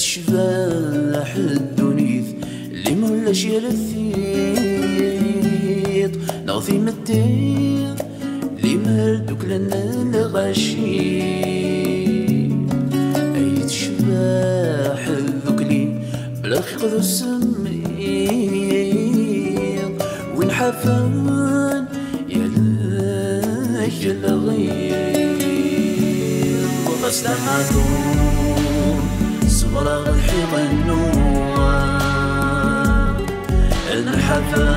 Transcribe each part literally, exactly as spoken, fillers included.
Tecbeḥ ddunit, limer ulac yir tiṭ neɣ timetti, limer duklen lɣaci. Ay tecbeḥ dukli, bla lxiq d usemmiḍ, win ḥafen yal lɣiḍ. Ɣas d amaɛṭub, ṣebreɣ lḥiḍ-inu. Ad nḥafa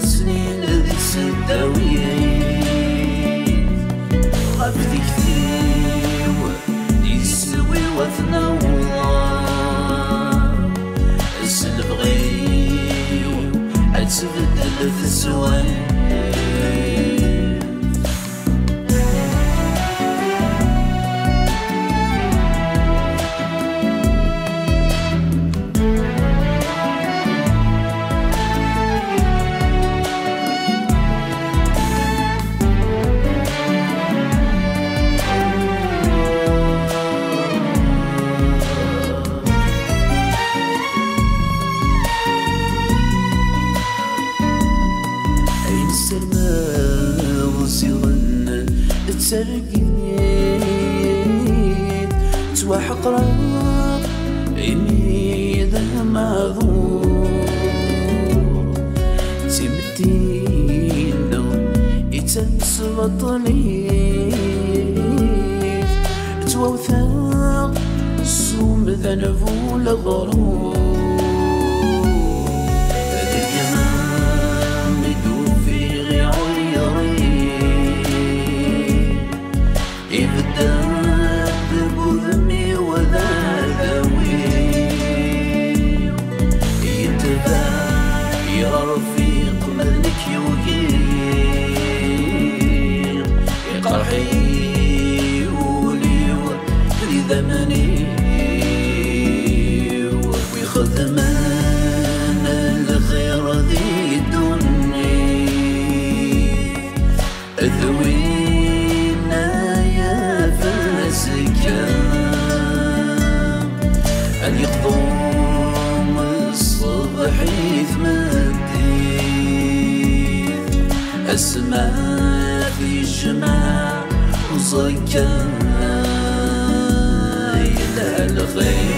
snin di tseddawin. Ɣef tikti-w, iswi-w ad t-naweḍ. S lebɣi-w ad tbeddel tezwayt. Ayen ssermaɣ ziɣen d targit. Ttwaḥeqreɣ imi d ameɛḍur. D timetti-nneɣ i d tamesbaṭlit. Ttwawteɣ s umdan bu leɣrur. Deg yemma mi d-ufiɣ iɛuyeṛ-iw, ibedden deg wudem-iw d adaw-iw. Yetbeɛ, yerfiq ma d nekk yugi. Iqerḥ-iyi wul-iw d idammen-iw. Wi xedmen lxir di ddunit, d winna yaf azekka. Ad yeqḍu ṣṣbeḥ i tmeddit, asma tijmeɛ uẓekka yelha lxir.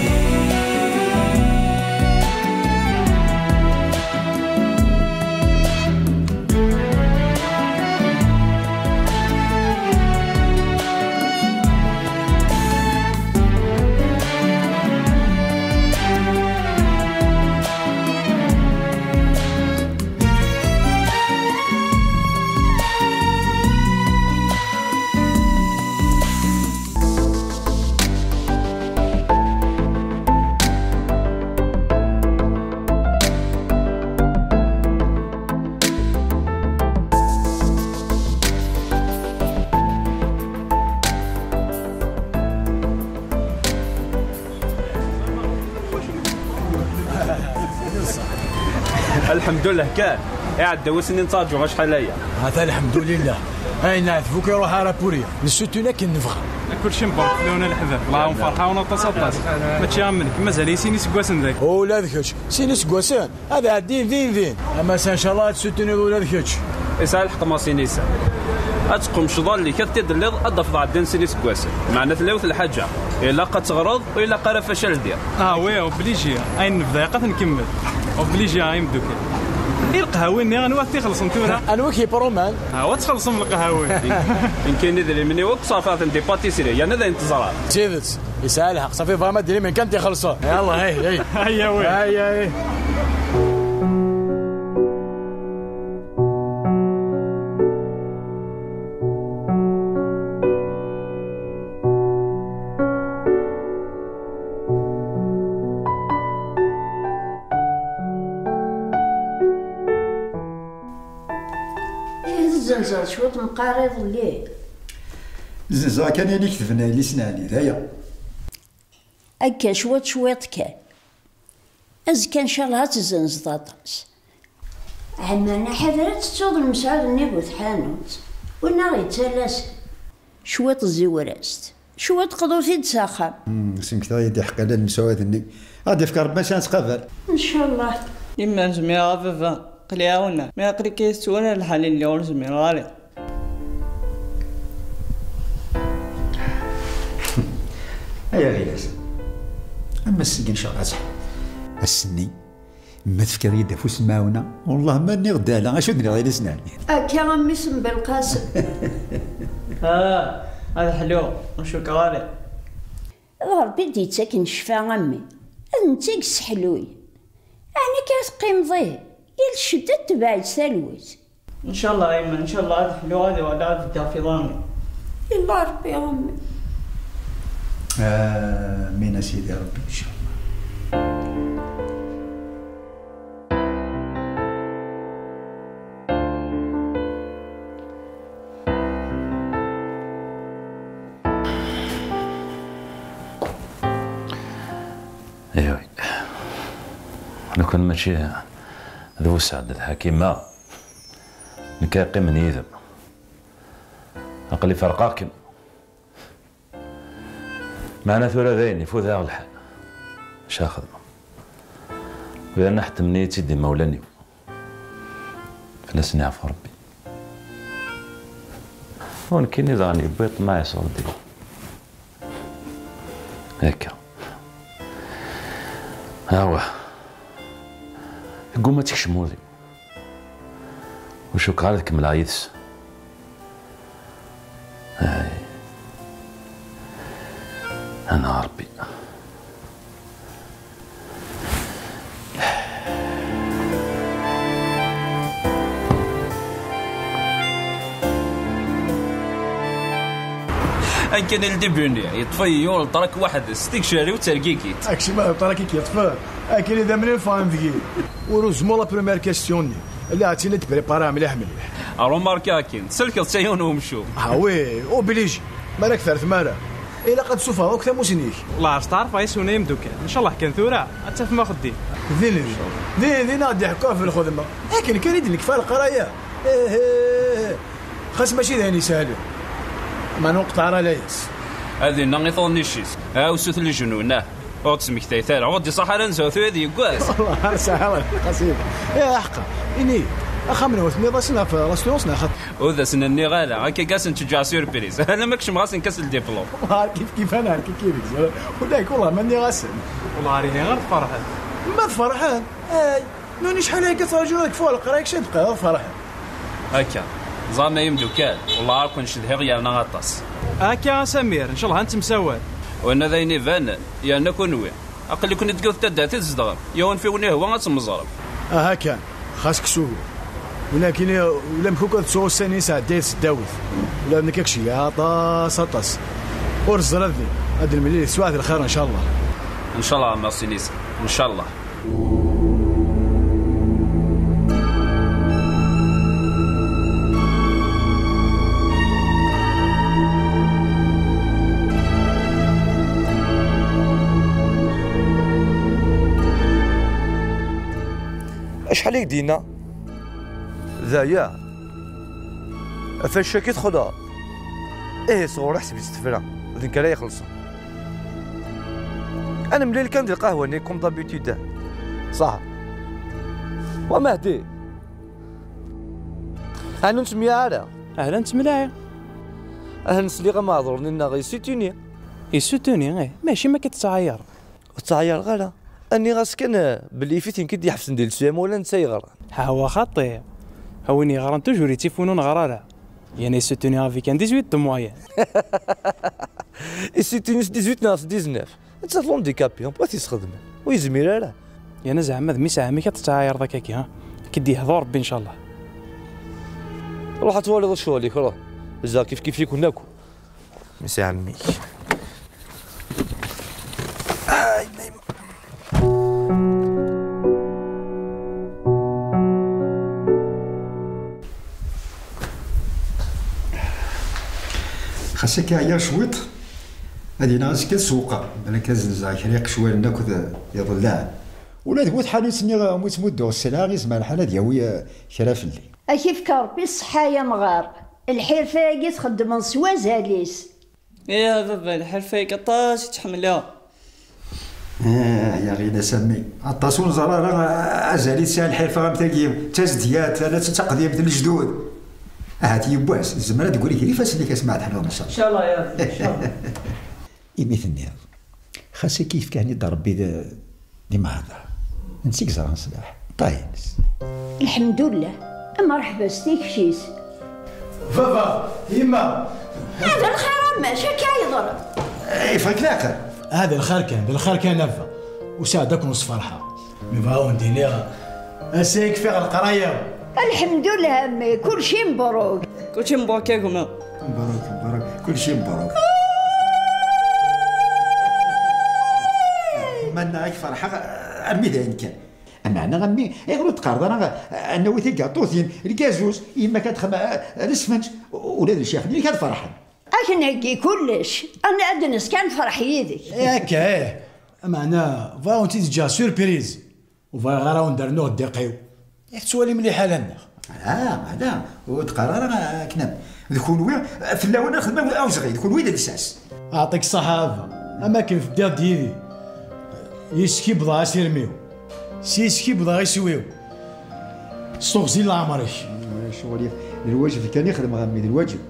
Lḥemdullah kan. Iɛedda wass-nni nettraǧu acḥal aya. Hata lḥemdulillah. Ayen neɛteb akk iruḥ ara puriya. Nessutun akken nebɣa. Kulci mbarek fell-awen a leḥbab. Llah nferḥ-awen aṭas aṭas. Mačči am nekk, mazal-iyi sin iseggasen dagi. Ula d kečč, sin iseggasen? Ad ɛeddin din din. Ama ass-a, ncallah, ad tessutuniḍ ula d kečč. Yesɛa lḥeqq Masinisa. Ad teqqumceḍ allen-ik, ad t-id-telliḍ, ad d-tafeḍ ɛeddan sin iseggasen. Meɛna tella yiwet lḥaǧa. Ilaq ad teɣreḍ, ur ilaq ara facal diɣ. Ah oui, obligé. Ayen nebda, ilaq ad t-nkemmel. Obligé, ay imdukal. I lqehwi-nni, anwa ad t-ixellṣen tura? Anwa i k-yepruman? Ah, ad txellṣem lqehwi. Nekk idrimen-iw akk ṣerfeɣ-ten di pâtisserie, yerna d ayen teẓram. D tidet. Yesɛa lḥeqq, ṣafi bɣam ad d-ilimen kan tixelṣen. Yallah, hey, hey. Aya, wi. Aya, hey. Ih, tezzenzeḍ cwiṭ meqqar iḍelli. Zzenzeɣ kan ayen i ketben a yelli-s n Ɛli, d aya. Akka cwiṭ cwiṭ kan. Azekka ncallah ad tezzenzeḍ aṭas. Ɛemmana ḥader ad tettuḍ lemsɛud-nni bu tḥanut. Win aɣ-yettalasen. Cwiṭ ziwer-as-t. Cwiṭ qḍu-t-id s axxam. Hmm, smektaɣ-iyi-d iḥeqqilen n lemsawat-nni. Ad d-yefk Rebbi acu nettqabal. Ncallah. Yemma, zmireɣ a baba, aql-i ɛawneɣ. Mi aql-ik yettwala lḥal-nni ur zmireɣ ara. Ay aɣilas, am ass-agi ncɣel aseḥ. Ass-nni, ma tefkiḍ-iyi-d afus n lmaɛuna, wellah ma nniɣ-d ala, acu d-nniɣ i lesnan? Akka a mmi-s n Belqasem. Ah, ad ḥluɣ, ur cukkeɣ ara. D Ṛebbi i d-yettaken ccfa a mmi, d netta i yesseḥluyen. Ɛni akka teqqimeḍ ihi? Yal ccedda tetbeɛ-itt talwit. Ncallah a yemma, ncallah ad ḥluɣ, ad uɣaleɣ ad beddeɣ f iḍarren-iw. Yella Ṛebbi a mmi. Amin a sidi Ṛebbi, ncallah. Aywa. Lukan mačči d Buseɛd d Ḥakima, nekk ad qqimen yid-m. Aql-i ferqeɣ-kem. Meɛna tura dayen, ifut-aɣ lḥal. Acu ara xedmeɣ? U yerna ḥettmen-iyi-tt-id imawlan-iw. Fell-asen iɛfu Ṛebbi. U nekkini daɣen yewwi ṭṭmaɛ iṣurdi. Akka. Awah. Tegguma ad tekcem udi. Ur cukkeɣ ara ad kemmleɣ yid-s. Ay. Ana Ṛebbi. Akken i l-dibuni, yeṭṭef-iyi ulṭrak waḥed s tigcariw d tergigit. Akcem ulṭrak i k-yeṭṭfen. Akken idammen i neffɣen deg-i. Ur uzmu la première question-nni. La, ad tili d-préparer mliḥ mliḥ. Remarque akin, tselkeḍ-tt a yiwen umcum. Ah oui, obligé. Ma ara k-terr tmara, ilaq ad tessufɣeḍ akk tamusni-k. Wellah ar steɛṛfeɣ yes-wen ay imdukal. Ncallah kan tura ad tafem axeddim. Din din, din din ad d-iḥekku ɣef lxedma. Akken kan i d-nekfa leqraya. Ih, ih, ih. Xas mačči d ayen isehlen. Ma nunqeṭ ara layas. Ad inna i tuḍnic-is. Ɛawsut leǧnun, ah. Ur d-smektayet ara, ur d-iṣaḥ ara ad nezhu tura d yeggas. Wallah, ar sɛiɣ lḥeqq a sidi. Ih, aḥeqqa, ini, axxam-nwen tenniḍ-asen ɣef l'assurance neɣ xaṭi? Ur d asen-nniɣ ara, akka i asen-ttǧǧaɣ surprise. Alamma kecmeɣ-asen-k s ldiplum. Wallah, ar kif kif ana, ar kif kif. Ula d nekk, wallah, ma nniɣ-asen. Wallah, ar ihi ɣer tferḥen. Ma tferḥen, ay, nuni acḥal akka ttraǧuɣ ad kfuɣ leqraya, kečč ad d-teqqimeḍ tferḥeḍ. Akka, ẓerna yimdukal, wallah ar ken-cedhiɣ yerna aṭas. Akka a Samir, ncallah ad nettemsawal. Winna d ayen ibanen, yerna kunwi. Aql-iken deg yiwet taddart i tzedɣem, yawen fi wen ihwa ad temẓrem. Aha kan, xas kkes ugur. Walakin ulamek akk ad ttuɣ ussan-nni sɛeddayen s tdawit. Ula d nekk akk ceggeɛ aṭas, aṭas. Ur ẓriɣ din, ad nemlil swaɛt lxir ncallah. Ncallah a Mersinisa, ncallah. Acḥal i k-d-yenna? D aya. Ɣef wacu akka i texleḍ? Ihi sɣur ḥseb-itt tefra, d nekk ara ixellṣen. Ad nemlil kan di lqahwa-nni, comme d'habitude. Ṣaḥ. Wa Mehdi. Ɛni ur nettemyaɛ ara? Ahlan, nettemlaɛi. Ahan sliɣ ameɛḍur-nni-nneɣ yessutuni. Yessutuni, eh. Mačči ma akka tettɛayar. Ur ttɛayareɣ ara. Nniɣ-as kan, eh, belli yif-it nekk i d-iḥebsen di leswam wala netta yeɣran. Hawa xaṭi. A win yeɣran toujours yettif win ur neɣri ara. Yerna yessutuni avec un dix-huit de moyenne. Yessutuni s dix-huit neɣ s dix-neuf. Netta d l'handicapé, amek ad t-yesxedmen? Ur yezmir ara. Yerna zeɛma d mmi-s n ɛemmi-k ad tettɛayareḍ akkagi, ha? Ad k-id-yehdu Rebbi, ncallah. Ruḥ ad twaliḍ ccɣel-ik, ruḥ. Ziɣ kif kif-iken akk. Mmi-s n ɛemmi-k. Ay, ay. Xas akka ɛyiɣ cwiṭ, ad iniɣ azekka ad sewwqeɣ, balak ad zzenzeɣ kra iqecwalen akked iḍellaɛen. Ula d bu tḥanut-nni umi ttmudduɣ sselɛa, yezmer lḥal ad yawi, eh, kra fell-i. Ad k-ifk Ṛebbi ṣṣeḥḥa ay amɣar. Lḥirfa-agi txeddmeḍ s wazal-is. Ya baba, lḥerfa-agi aṭas i tt-ḥemmleɣ. Ah, ya ɣila Sami, aṭas ur neẓra ara azal i tesɛa lḥerfa am tagi, d tazedyat, ala d taqdimt n lejdud. Ahat yiwwas, tzemreḍ ad d-tegri gar ifassen-ik a Smaɛd Ḥemḍan, ncallah. Ncallah ya Rebbi, ncallah. Imi tenniḍ, xas akka yefka-ten-id Rebbi d, d imeɛḍa, netta i yeẓran ṣṣlaḥ, ṭṭay-ines. Lḥemdullah, mreḥba s tikci-s. Baba, yemma. Hada lxir a mac, akka yeḍra. Yeffeɣ-ik leɛqel. Hada lxir kan, d lxir kan a baba. Usiɣ-d ad ken-sferḥeɣ. Mi bɣa wen-d-iniɣ, ass-a i kfiɣ leqraya. Lḥemdullah a mmi, kulci mebruk. Kulci mebruk a gma. Mebruk, mebruk, kulci mebruk. Ma nniɣ-ak ferḥeɣ armi d ayen kan. Ameɛna a mmi, ayɣer ur d-teqqareḍ ara ad nawi tigaṭutin, lgazuz, yemma-k ad texdem, eh, lesfenǧ, ula d lecyax-nni-inek ad ferḥen. Ad k-nheggi kullec, ad, ad d-nes kan nefreḥ yid-k. Eh, akka, eh. Ameɛna, bɣiɣ ad wen-tt-id-ǧǧeɣ surprise. Ur bɣiɣ ara ad wen-d-rnuɣ ddiq-iw. Yak tettwalim liḥala-nneɣ. Ah, ala, ur d-qqar ara akken am-, d kunwi, fell-awen ad xedmeɣ awezɣi, d kunwi i d lsas. Ɛṭik ṣṣaḥa a baba, am akken teddiḍ-d yid-i. Yis-k i wwḍeɣ asirem-iw. S yis-k i wwḍeɣ iswi-w. S teɣzi n leɛmer-ik. Ccɣel-ik, d lwajeb kan i xedmeɣ a mmi, d lwajeb.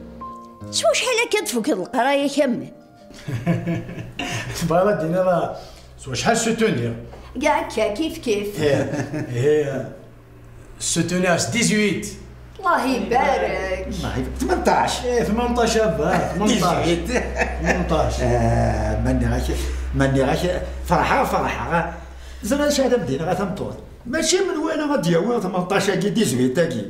S wacḥal akka d-tfukeḍ leqraya-k a mmi? Tebɣiḍ ad d-tiniḍ, ah, s wacḥal sutuniɣ? Akka, kif kif. Ih, ih, sutuniɣ s dix-huit. Allah ibarek. Allah ibarek. Tmenṭac. Ih, tmenṭac a baba, tmenṭac. Dix-huit. Tmenṭac. Ah, ma nniɣ-ak, ma nniɣ-ak, ferḥeɣ, ferḥeɣ. Ẓriɣ acu ara m-d-iniɣ a tameṭṭut. Mačči menwala ad d-yawi tmenṭac-agi, dix-huit-agi.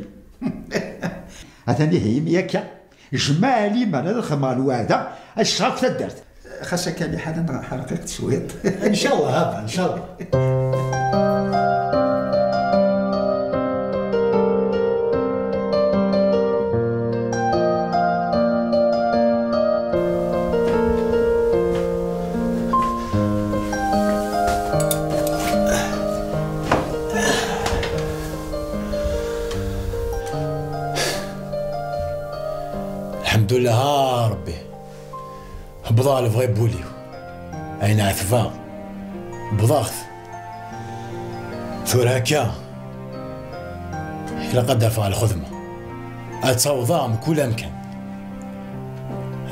Atan ihi imi akka. Jmaɛ liman ad xedmeɣ lweɛda, ad ccɣeɣ akk taddart. Xas akka liḥala neɣ ḥerqiɣ-tt cwiṭ. Ncallah a baba, ncallah. Lḥemdullah a Rebbi. Wwḍeɣ lebɣi n wul-iw. Ayen ɛetbeɣ, wwḍeɣ-t. Tura akka, ilaq ad d-afeɣ lxedma. Ad ttawḍeɣ mkul amkan.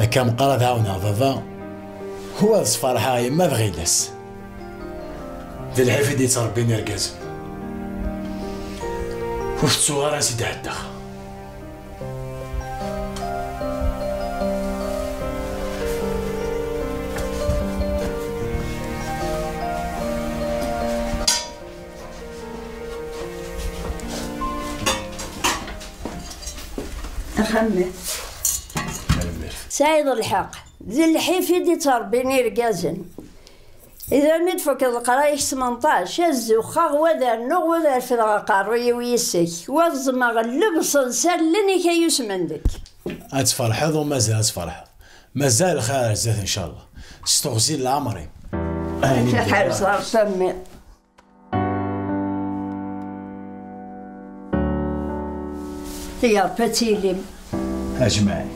Akka meqqar ad ɛawneɣ baba, u ad sferḥeɣ yemma d ɣilas. D lḥif i d-yettrebbin irgazen. Ur tettuɣ ara s i d-ɛeddaɣ. Axxam-nni. Tanemmirt. Tesɛiḍ lḥeqq. D lḥif i d-ittrebbin irgazen. Ida mi d-tfukeḍ leqraya-k s tmenṭac, ad zuxxeɣ, wa ad rnuɣ, wa ad refdeɣ aqerruy-iw yis-k, wa ad ẓẓmeɣ llebṣ n sallen-ik ay usmendek. Ad tferḥeḍ u mazal ad tferḥeḍ. Mazal lxir ar zdat, ncallah. S teɣzi n leɛmer-im. Ayen i d-yeḍran. Ḥerzeɣ tammi. Yareb ad tilim. Ajmaɛin,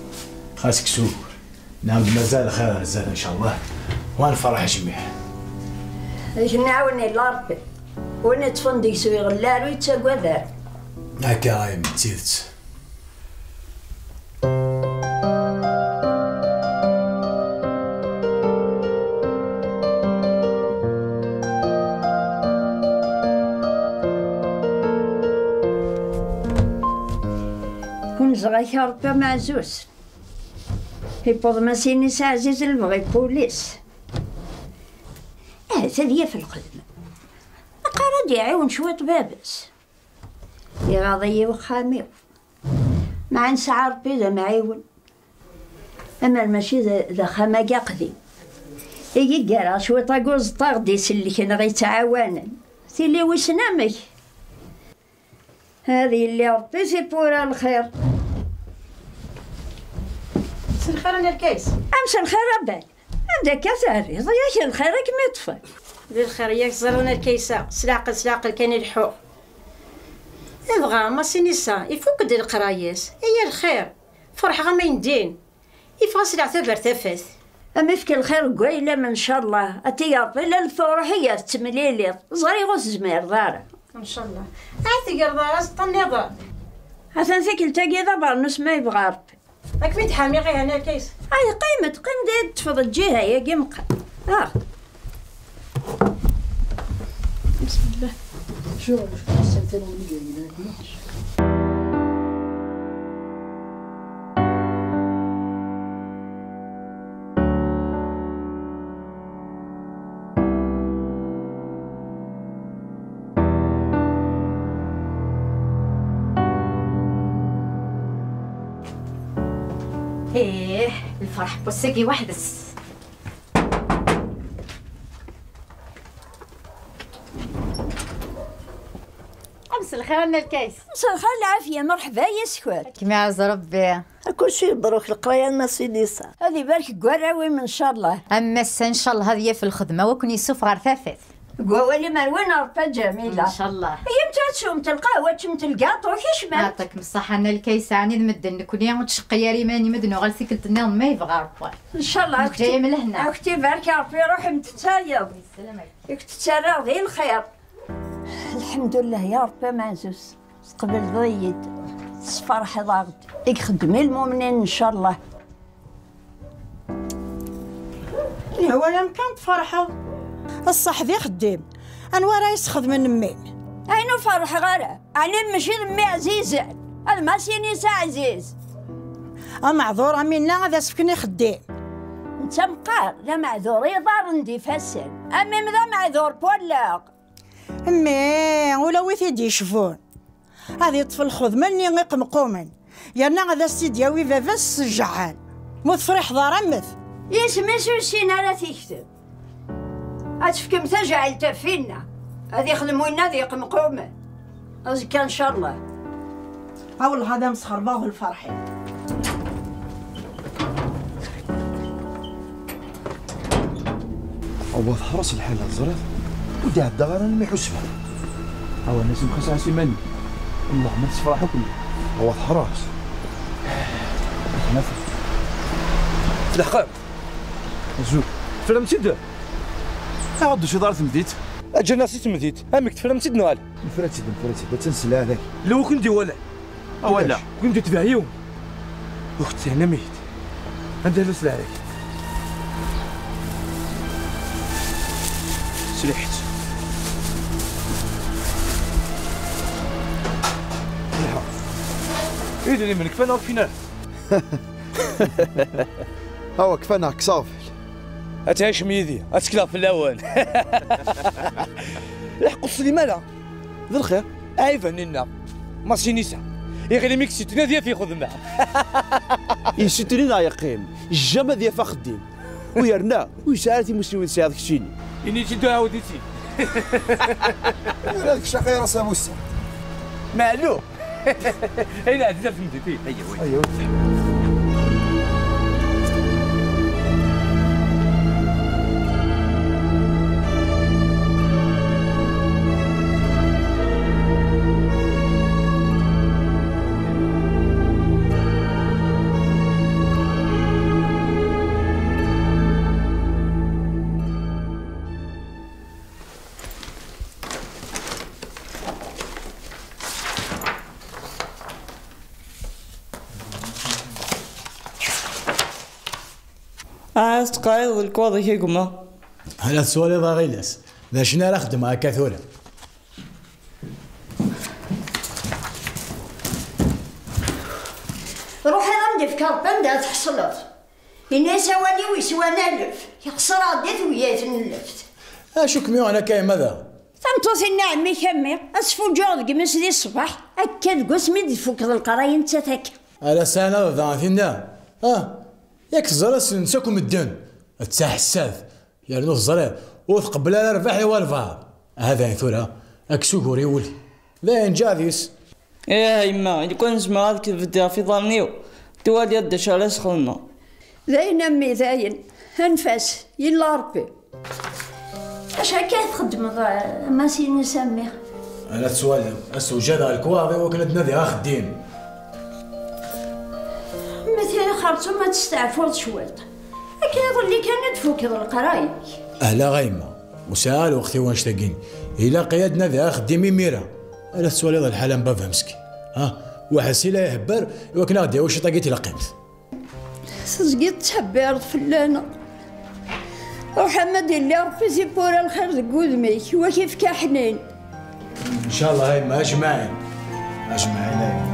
xas kkes ugur. Nɛawed mazal lxir ar zdat, ncallah. Wa nferḥ jmiɛ. Ad k-nɛawen illa Rebbi. Win iṭṭfen deg-s ur iɣelli ara, ur yettagad ara. Akka ay d tidet. Kunzeɣ-ak a Rebbi ameɛzuz. Iwweḍ Masinisa Ɛziz lebɣi n wul-is. Ahat ad yaf lxedma. Aqar ad iɛiwen cwiṭ baba-s. Iɣaḍ-iyi wexxam-iw. Meɛna nesɛa Rebbi d amɛiwen. Amer mačči d, d axxam-agi aqdim. I yi-ggareɣ cwiṭ agi uẓeṭṭa ɣ-d-isellken ɣ-ittɛawanen. Tili wissen amek. Ad yelli Rebbi tiwwura lxir. S lxir a Nna Lkaysa. Am s lxir a Bal. Anda akka terriḍ? Yak lxir ad kem-iṭṭfen. D lxir, yak teẓriḍ a Nna Lkaysa. S leɛqel, s leɛqel kan i leḥḥuɣ. Dɣa, Masinisa, ifuk-d leqraya-s. Aya lxir. Ferḥeɣ am ayen din. Yeffeɣ-as leɛtab ar tafat. Am ifk lxir deg wayla-m, ncallah. A ti Ṛebbi, la lfuruḥ i ar tettemliliḍ. Ẓriɣ ur tezmireḍ ara. Ncallah. Ay tegreḍ ara aẓeṭṭa nniḍen. Atan tikkelt-agi d abernus ma yebɣa Ṛebbi. Ad kem-id-ḥamiɣ ihi a Nna Lkaysa. Ay, qqim-d, qqim-d, ad teṭṭfeḍ lǧiha-agi meqqar. Ah. Bismillah. Acuɣer ur tḥessem tanumi yella? Ih, lferḥ n wass-agi weḥd-s. Mselxir a Nna Lkaysa. Mselxir lɛafya, merḥba yes-kent. Ad kem-iɛaz Rebbi. Kulci mebruk leqraya n Masinisa. Ad ibarek deg warraw-im, ncallah. Am ass-a, ncallah, ad yaf lxedma u ad ken-yessufeɣ ɣer tafat. Deg wawal-im ar win Rebbi a Ǧamila. Ncallah. Iyyamt ad teswemt lqahwa, ad teččemt lgaṭu, kecmemt. Yeɛṭikem ṣṣeḥḥa a Nna Lkaysa, ɛni d medden nekni, ur ttceqqi ara iman-im, ad nuɣal tikkelt nniḍen ma yebɣa Rebbi. Ncallah. Neǧǧa-yam lehna. Ad k-t-ibarek Rebbi, ruḥ-m tettarraḍ. Yeslam-ak. Ad k-tettarraḍ di lxir. Lḥemdullah ya Rebbi ameɛzuz. Tqebleḍ-iyi-d, tesferḥeḍ-aɣ-d. I ixeddem i lmumnin, ncallah. Lehwa-yam kan tferḥeḍ. Ṣṣeḥ d ixeddim. Anwa ara yesxedmen mmi-m? Ayen ur ferḥeɣ ara. Ɛni mačči d mmi ɛzizen? Ad Masinisa ɛziz. Ameɛdur am winna ad as-fken ixeddim. Netta meqqar d ameɛdur iḍarren d ifassen. A mmi-m d ameɛdur n wallaɣ. Mmi, ula wi t-id-yecbun. Ad yeṭṭef lxedma-nni iqemqumen, yerna ad as-tt-id-yawi baba-s s jjeɛɛal. Ma ur tefriḥeḍ ara, mmet. Isem-is ur yessin ara ad t-yekteb. Ad tefkem tajɛelt ɣef winna. Ad ixdem winna d iqemqumen. Azekka, ncallah. A wellah ad am-sxerbeɣ lferḥ-im. Awa teḥreṣ lḥala, teẓriḍ? Ur d-ɛeddaɣ ara almi ḥusbeɣ. Awa nnas-im xas ɛas iman-im. Wellah ma tessefraḥ akk. Awa teḥreṣ. Leḥqer. Zut. Tefram-tt-id? Aɣ-d tusiḍ ɣer temdint. Aǧǧan-as i temdint. Amek tefram-tt-id neɣ ala? Nefra-tt-id, nefra-tt-id. Attan s lɛada-k. Lewkun d-iwalan. Awala. Ulac. Win d-itbeɛ yiwen. Ur k-ttehna meyit. Anda llas leɛrak? Sliḥet. Iha. Idrimen kfan ur kfin ara. Awa kfan ɛeksaɣ fell. Ad tɛicem yid-i, ad tekleɣ fell-awen. Lḥeqq ur teslim ara. D lxir. Ɛiban inna. Masinisa. Iɣil imi k-tt-id-tnadi ad t-ixdem. Yessutri neɣ yeqqim, jjam ad yaf axeddim. U yerna, ur yesɛi ara timusniwin tesɛiḍ keččini. Ini-tt-id uɛawed-itt-id. Ula d kečč axir-as a Musa. Meɛlum. Ayen ɛeddi ar temdint-ik. Aywa. Aywa. Ah, tettqayeḍ lekwaɣeḍ-ik a gma. Hala tettwaliḍ a Ɣilas. D acu ara xedmeɣ akka tura? Ruḥ ad am-d-ifk Rebbi anda ara tḥeṣleḍ. Ini-as awal-iw yeswan alef, ixṣer-aɣ-d i tewyayt n lleft. Acu kem-yuɣen akka a yemma da? Tameṭṭut-inna ɛemmi-k a mmi, ad sfuǧǧuɣ deg imi-s di ṣṣbeḥ, akka deg wasmi d-tfukeḍ leqraya nettat akka. Ala sɛan a baba a tinna. Ah, yak teẓra ssnen-tt akk medden. D taḥessad. Yernu teẓriḍ, ur tqebbel ara rrbeḥ i walbeɛḍ. Aha dayen tura, ad k-sugur i wul. Dayen ǧaɛd-is. Ih a yemma, i lukan zemreɣ ad k-beddeɣ ɣef iḍarren-iw, twaliḍ d acu ara s-xedmeɣ. Dayen a mmi, dayen. Anef-as, yella Rebbi. Acu akka i txeddmeḍ, a Masinisa a mmi? Ala tettwaliḍ, ad sewjadeɣ lekwaɣeḍ i wakken ad d-nadiɣ axeddim. Ma tili xerṣum ad testeɛfuḍ cwiṭ. Akka iḍelli kan ad tfukeḍ leqraya-k. Ahla a yemma, ur sɛiɣ ara lweqt i wanect-agi. Ilaq-iyi ad nadiɣ axeddim imir-a. Ala tettwaliḍ lḥala n baba meskin. Ha, waḥed si la ihebber i wakken ad ɣ-d-yawi ciṭ-agi n tleqqimt. Tezgiḍ tettḥebbireḍ fell-aneɣ. Ruḥ ama d-illi Ṛebbi zippura lxir deg wudem-ik, wa k-ifka ḥnin. Ncallah a yemma, ajmaɛin. Ajmaɛin a yemma.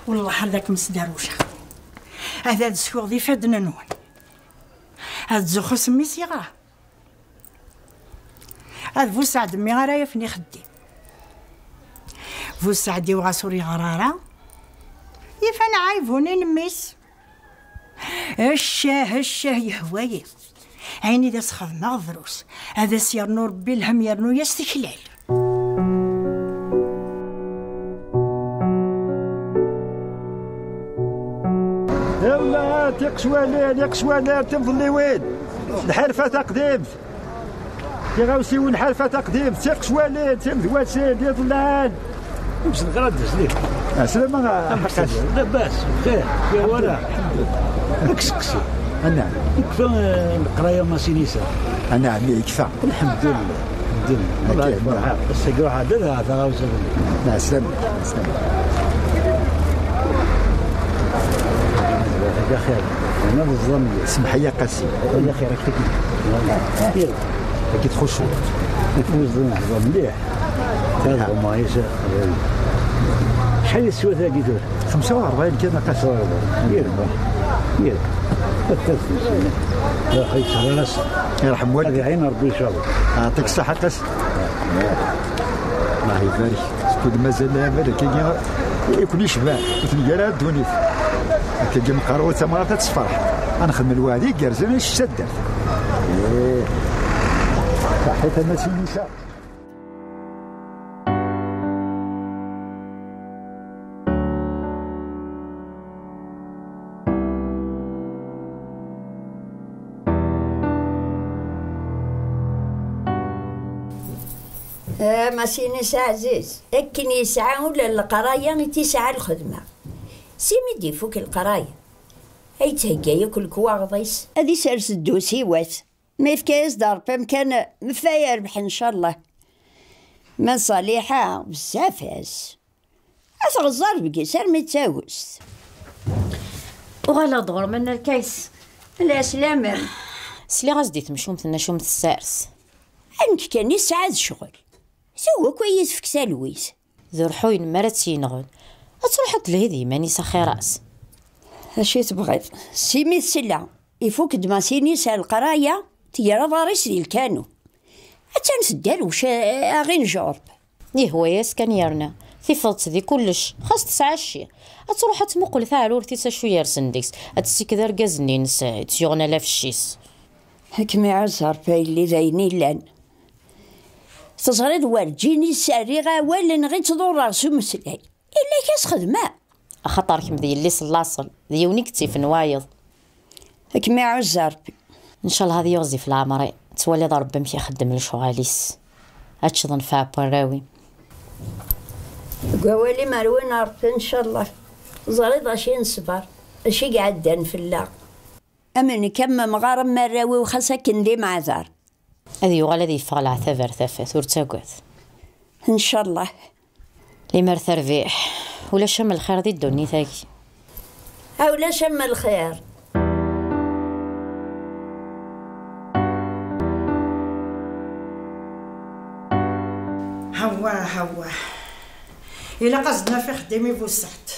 Wellah ad kem-sderwceɣ. Ad ad skuɣ d ifadden-nwen. Ad zuxxu s mmi-s yeɣra. Ad bu sseɛd mmi ara yafen ixeddim. Bu sseɛd-iw ɣas ur yeɣra ara, ifan ɛaybunin mmi-s. Ccah, ccah yehwa-yi. Ayen i d as-xedmeɣ drus, ad as-yernu Rebbi lhem, yernu-yas tiklal. Yawla, tiqecwalin, iqecwalin, timḍelliwin, lḥerfa taqdimt. Tiɣawsiwin, lḥerfa taqdimt, tiqecwalin, timedwasin, d iḍellan. Ur ssneɣ ara ad d-zliɣ. Ɛeslama, a Ḥaqqas. Labas, bxir, ya wara. Ad k-seqsi. Anɛam. Yekfa, eh, leqraya Masinisa? Anɛam, yekfa. Lḥemdullah. Lḥemdullah. Akka, Allah yebṛek. Ass-agi ruḥ ɛedda, d taɣawsa. Ɛeslama, ɛeslama. Bxir. Ana d ẓẓam. Semḥ-iyi a Qasi. Bxir, akka. Akka txuṣṣu. Ur ẓẓam mliḥ. Tazma isa. Acḥal yeswa tagi tura? Xemsa u rebɛin kan a Qasi. Xemsa u rebɛin. Yirbeḥ. Yirbeḥ. Ruḥ yettɣaras. Yerḥem walidek. Ad iɛin Rebbi ncallah. Yeɛṭik ṣṣeḥḥa a Qasi. Allah ibarek. Skud mazal leɛmal akkagi i ken-icban, ur tengir ara ddunit. Akkagi meqqar ur d tamɣart ad tessefreḥ. Ad nexdem lweɛd igerrzen i taddart. Ih. Saḥit a Masinisa. A Masinisa ɛziz, akken yesɛa ula n leqraya i tt-yesɛa lxedma. Simi d-ifuk leqraya, ay yetthegga yakk lekwaɣeḍ-is. Ad isers ddu siwa-s. Ma yefka-yas-d Ṛebbi amkan, mfa yerbeḥ, ncallah. Ma n Ṣaliḥa, bezzaf-as. Ad tɣeẓẓer deg-s armi d tagust. Uɣaleɣ-d ɣur-m a Nna Lkayes. Lɛeslama. Sliɣ-as-d i temcumt-nni acum tessers. A nekk kan i tesɛa d ccɣel. Tugi akk ad iyi-tefk talwit. D urḥuyen mi ara tt-yenɣen. Ad truḥ ad telhi d yiman-is axir-as. D acu i tebɣiḍ? Simi tesla. Ifuk-d Masinisa leqraya, tegra aḍar-is di lkanun. Attan tedderwec, a, aɣ-injerb. Yehwa-yas kan yerna. Tifeḍ-tt di kullec, xas tesɛa cci. Ad truḥ ad tmuqel taɛrurt-is acu yersen deg-s, ad tessiked argaz-nni-ines, eh, i tt-yuɣen ala fecc-is. Ad kem-iɛuzzer a yelli d ayen illan. Teẓriḍ werǧin i s-rriɣ awal neɣ i tt-ḍurreɣ s umeslay. Illa-k a s-xedmeɣ. Axaṭer kemm d yelli-s n laṣel, d yiwen i yettifen wayeḍ. Ad kem-iɛuzz Ṛebbi. Ncallah ad yiɣzif leɛmer-im, tettwaliḍ Ṛebbi amek ixeddem lecɣal-is. Ad teččeḍ nnfeɛ n warraw-im. Deg wawal-im ar win n Ṛebbi, ncallah. Teẓriḍ acu i neṣber, acu i iɛeddan fell-aɣ. Am nekk am umɣar am warraw-iw xas akken d imeɛdar. Ad yuɣal ad yeffeɣ leɛtab ar tafat, ur ttagad. Ncallah. Limer terbiḥ, ulac am lxir di ddunit-agi. A ulac am lxir. Hawa, hawa. Ilaq ad s-d-naf ixeddim i Busaɛd.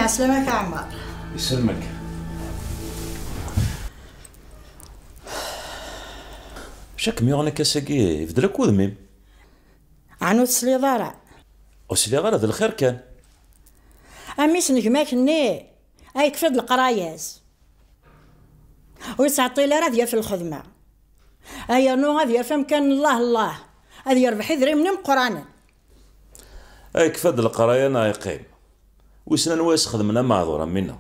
Lɛeslama-k a Ɛmer. Yesselmek. Acu i kem-yuɣen akka ass-agi? Ibeddel akk udem-im. Ɛni ur tesliḍ ara? Ur sliɣ ara, d lxir kan. A mmi-s n gma-k-nni, ay yekfa-d leqraya-s. Ur yettɛeṭṭil ara ad yaf lxedma. Ay yernu ad yerf amkan n llah llah, ad yerbeḥ idrimen imeqqranen. Ay kfa-d leqraya neɣ yeqqim. Wissen anwa i s-xedmen ameɛdur am winna.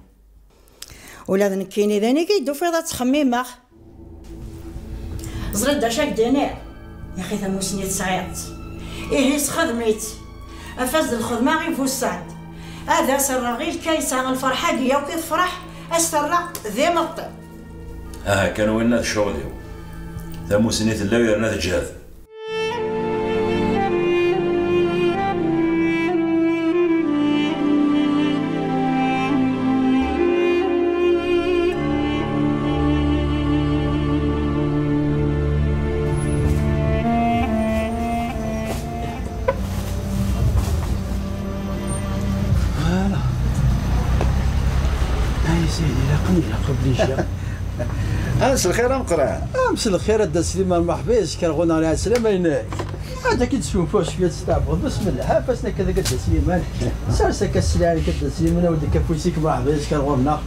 Ula d nekkini d anigi i d-tufiḍ ad ttxemmimeɣ. Ẓriɣ d acu ak-d-iniɣ. Yaxi tamusni tesɛiḍ-tt. Ihi sxedm-itt. Afas d lxedma i bussand. Ad as-rreɣ i lkaysa lferḥ-agi yakk i tefreḥ, ad s-terreɣ d imeṭṭi. Aha kan winna d ccɣel-iw. Tamusni tella yerna teǧhed. Voilà. Ay sidi, ilaq, ilaq obligé. Ah, mselxir ameqqran. Ah, mselxir a Dda Sliman, merḥba yes-k ar ɣur-neɣ, lɛeslama-inek. Ad ak-id-sgunfuɣ cwiya ad testeɛfuḍ. Bismillah, ha fassen akka deg a Dda Sliman. Sers akka sslɛa-inek a Dda Sliman, awi-d akka afus-ik, merḥba yes-k ar ɣur-neɣ.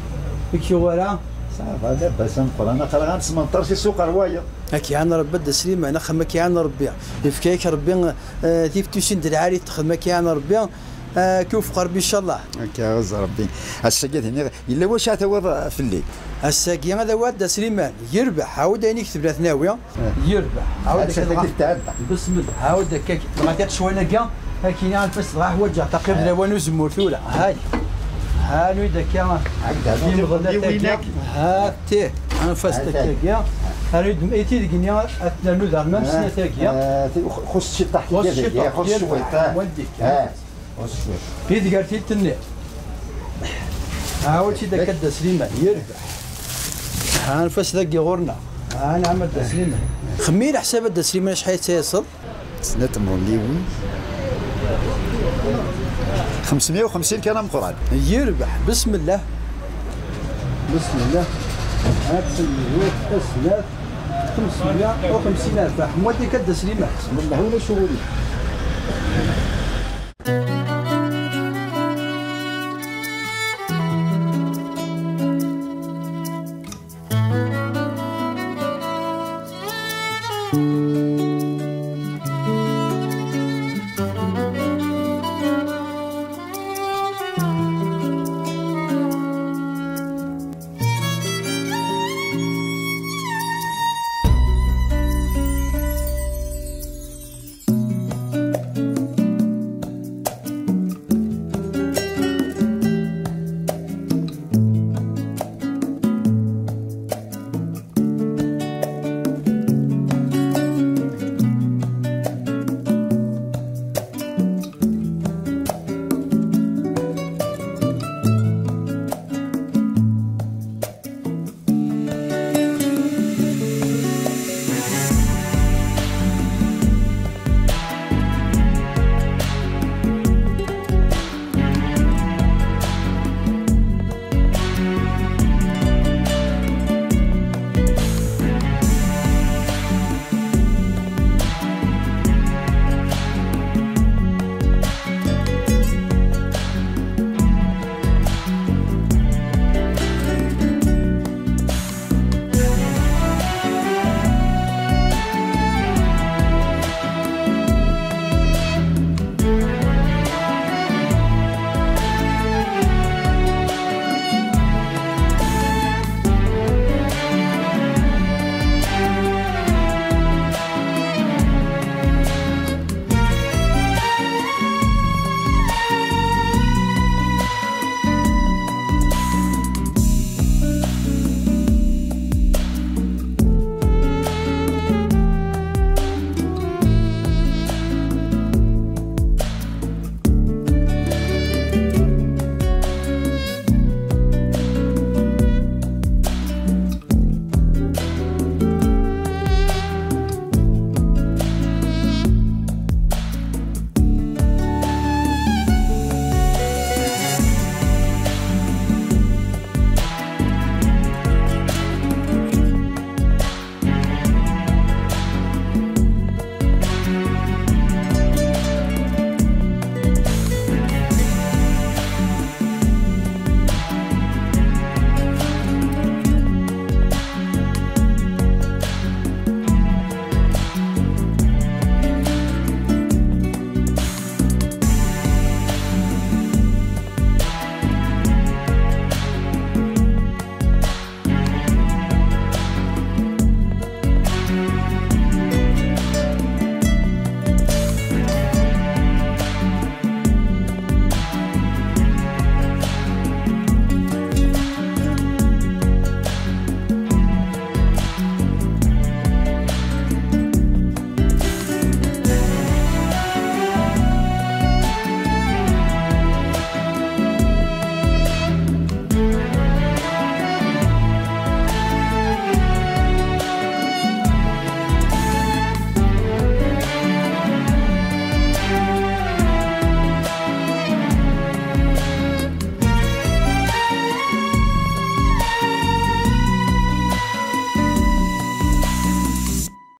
Ur k-yuɣ ara? Ça va, labas ameqqran, aql-aɣ ad nesmenṭer si ssuq ar wayeḍ. Ad k-iɛan Rebbi a Dda Sliman, axxam ad k-iɛan Rebbi. Yefka-yak Rebbi, eh, tiftusin d lɛali texdem, ad k-iɛan Rebbi, eh, ad k-iwefeq Rebbi, ncallah. Akka, aẓ Rebbi. Ass-agi ad iniɣ, yella wacu ara tawiḍ fell-i? Ass-agi ad awiɣ a Dda Sliman, yerbeḥ, ɛawed ayen i ketben ad t-nawi. Yerbeḥ, ɛawed akka dɣa. Ass-agi tɛedda. Bismillah, ɛawed akka. Dɣa tiqecwin-agi, akkin anef-as dɣa ḥwaǧeɣ taqibt d lawan uzemmur tura. Hay. Hanu-d akka. Ɛedda, imḍellat-agi. Hati, anef-as takkagi. Hanu-d i tidgi-nni ad t-nernu daɣen am snat-agi. Ah, ti-, xus ciṭaḥ. Xus tiga dagi, ciṭaḥ, xus yerbeḥ, cwiṭ, ah. Wandi. Ah, xus cwiṭ. Ideg ar tilt-nni. Ɛawed-tt-id akka a Dda Sliman, yerbeḥ. Ha anef-as dagi ɣur-neɣ. Ha nɛam a Dda Sliman. Xemmi leḥsab a Dda Sliman acḥal i tt-yaseḍ? Snat tmuliwin. Xemsmya u xemsin kan ameqqran. Yerbeḥ, bismillah. Bismillah. Ad tsemmiwit snat xemsmya u xemsin alf. Ḥemmel-ik a Dda Sliman. Bismillah, ulac uɣilif.